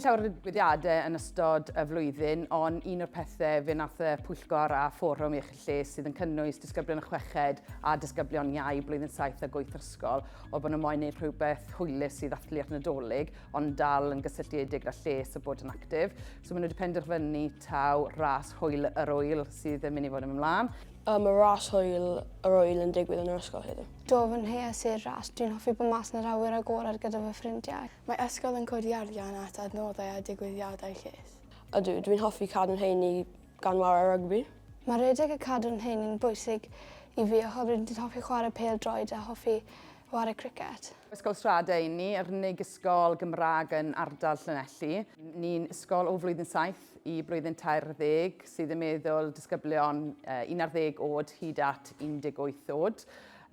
llawer o ddigwyddiadau yn ystod y flwyddyn, ond un o'r pethau fe nath y pwyllgor a fforwm iechyd lles sydd yn cynnwys disgyblion y chweched a disgyblion iau blwyddyn 7 a 8 ysgol, oedd bod nhw'n moyn gwneud rhywbeth hwylus i ddathlu'r Nadolig, ond dal yn gysylltiedig gyda lles a bod yn actif. So maen nhw wedi penderfynu taw ras hwyl yr wyl sydd yn mynd i fod yn ymlaen. Mae ras hwyl yr wyl yn digwydd yn yr ysgol heddiw. Do, fy nheas i'r ras. Dwi'n hoffi bod mas yn yr awyr agored gyda fy ffrindiau. Mae ysgol yn codi arian at adnoddau a digwyddiadau lles. Ydw, dwi'n hoffi cadw'n heini gan ware rygbi. Mae rhedeg a cadw'n heini'n bwysig i fi oherwydd dwi'n hoffi chwarae pêl-droed a hoffi ware cricet. Ysgol Strade y'n ni, yr unig ysgol Gymraeg yn ardal Llanelli. Ni'n ysgol o flwyddyn 7 i blwyddyn 13 sydd yn meddwl disgyblion 11 oed hyd at 18 oed.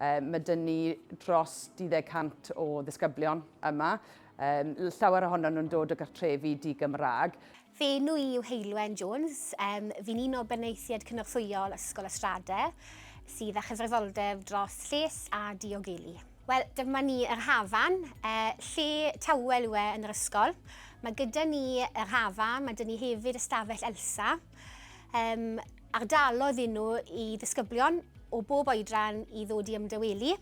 Mae dyn ni dros 20 cant o ddisgyblion yma. Llawer ohonon nhw'n dod o gartrefi di-Gymraeg. Fy enw i yw Heulwen Jones. Um, fi'n un o benaethiaid cynorthwyol Ysgol y Strade, sydd â chyfrifoldeb dros lles a diogelu. Wel, dyma ni yr hafan, uh, lle tawel yw e yn yr ysgol. Mae gyda ni yr hafan, mae gyda ni hefyd ystafell Elsa. Um, ardalodd i nhw i ddisgyblion o bob oedran i ddod i ymdawelu.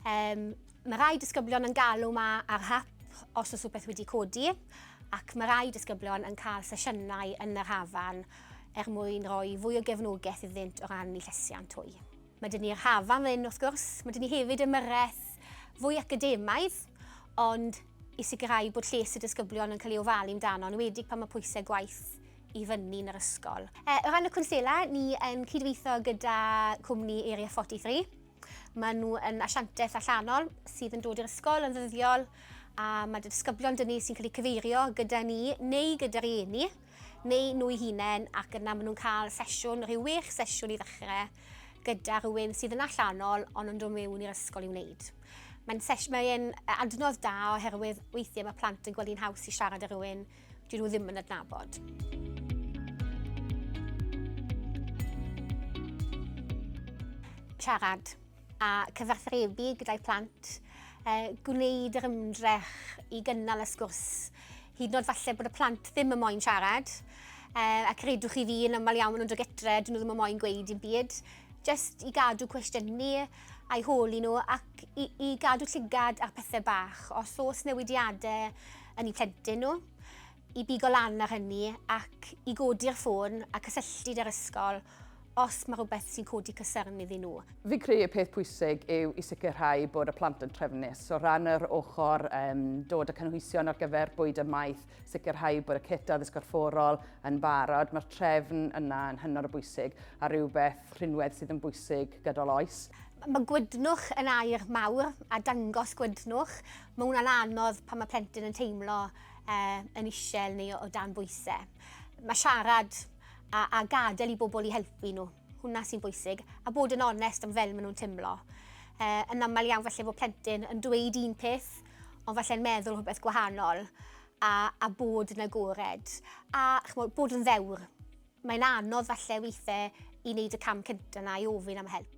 Um, mae rai disgyblion yn galw ma ar hap os oes rhywbeth wedi codi, ac mae rai disgyblion yn cael sesiynau yn yr hafan er mwyn rhoi fwy o gefnogaeth iddynt o ran eu llesiant hwy. Mae dyn ni'r hafan fan wrth gwrs, mae dyn ni hefyd ymyrraeth fwy academaidd, ond i sicrhau bod lles y disgyblion yn cael ei ofalu amdano, yn enwedig pan mae pwysau gwaith i fyny yn yr ysgol. E, o ran y cwnsela, ni yn cydweithio gyda cwmni Area 43. Maen nhw yn asiantaeth allanol sydd yn dod i'r ysgol yn ddyddiol a mae disgyblion dyn ni sy'n cael eu cyfeirio gyda ni neu gyda rieni neu nhw eu hunain ac yna maen nhw'n cael sesiwn, rhyw wech sesiwn i ddechrau gyda rhywun sydd yn allanol ond yn dod mewn i'r ysgol i wneud. Mae'n mae adnodd da oherwydd weithiau mae plant yn gweld hi'n haws i siarad â rhywun dyn nhw ddim yn adnabod. Siarad a cyfathrebu gyda'i plant, eh, gwneud yr ymdrech i gynnal y sgwrs, hyd yn oed falle bod y plant ddim yn moyn siarad, eh, a credwch chi fi, yn aml iawn maen nhw'n dod gytre, dyn nhw ddim yn moyn gweud dim byd, just i gadw cwestiynu a'i holi nhw ac i, i gadw llygad ar pethau bach. Os oes newidiadau yn eu plentyn nhw, i bigo lan ar hynny ac i godi'r ffôn a cysylltu 'da'r ysgol os mae rhywbeth sy'n codi cysyrn iddyn nhw. Fi'n credu y peth pwysig yw i sicrhau bod y plant yn trefnus. O ran yr ochr um, dod y cynhwysion ar gyfer bwyd a maeth, sicrhau bod y cit addysg gorfforol yn barod, mae'r trefn yna yn hynod o bwysig a rhywbeth rhinwedd sydd yn bwysig gydol oes. Mae gwydnwch yn air mawr a dangos gwydnwch. Mae hwnna'n anodd pan mae plentyn yn teimlo uh, yn isel neu o dan bwysau. Mae siarad a, a gadael i bobl i helpu nhw, hwnna sy'n bwysig, a bod yn onest am fel maen nhw'n teimlo. Uh, yn aml iawn falle bod plentyn yn dweud un peth, ond falle'n meddwl rhywbeth gwahanol, a, a bod yn agored, a chmod, bod yn ddewr. Mae'n anodd falle weithiau i wneud y cam cyntaf yna i ofyn am help.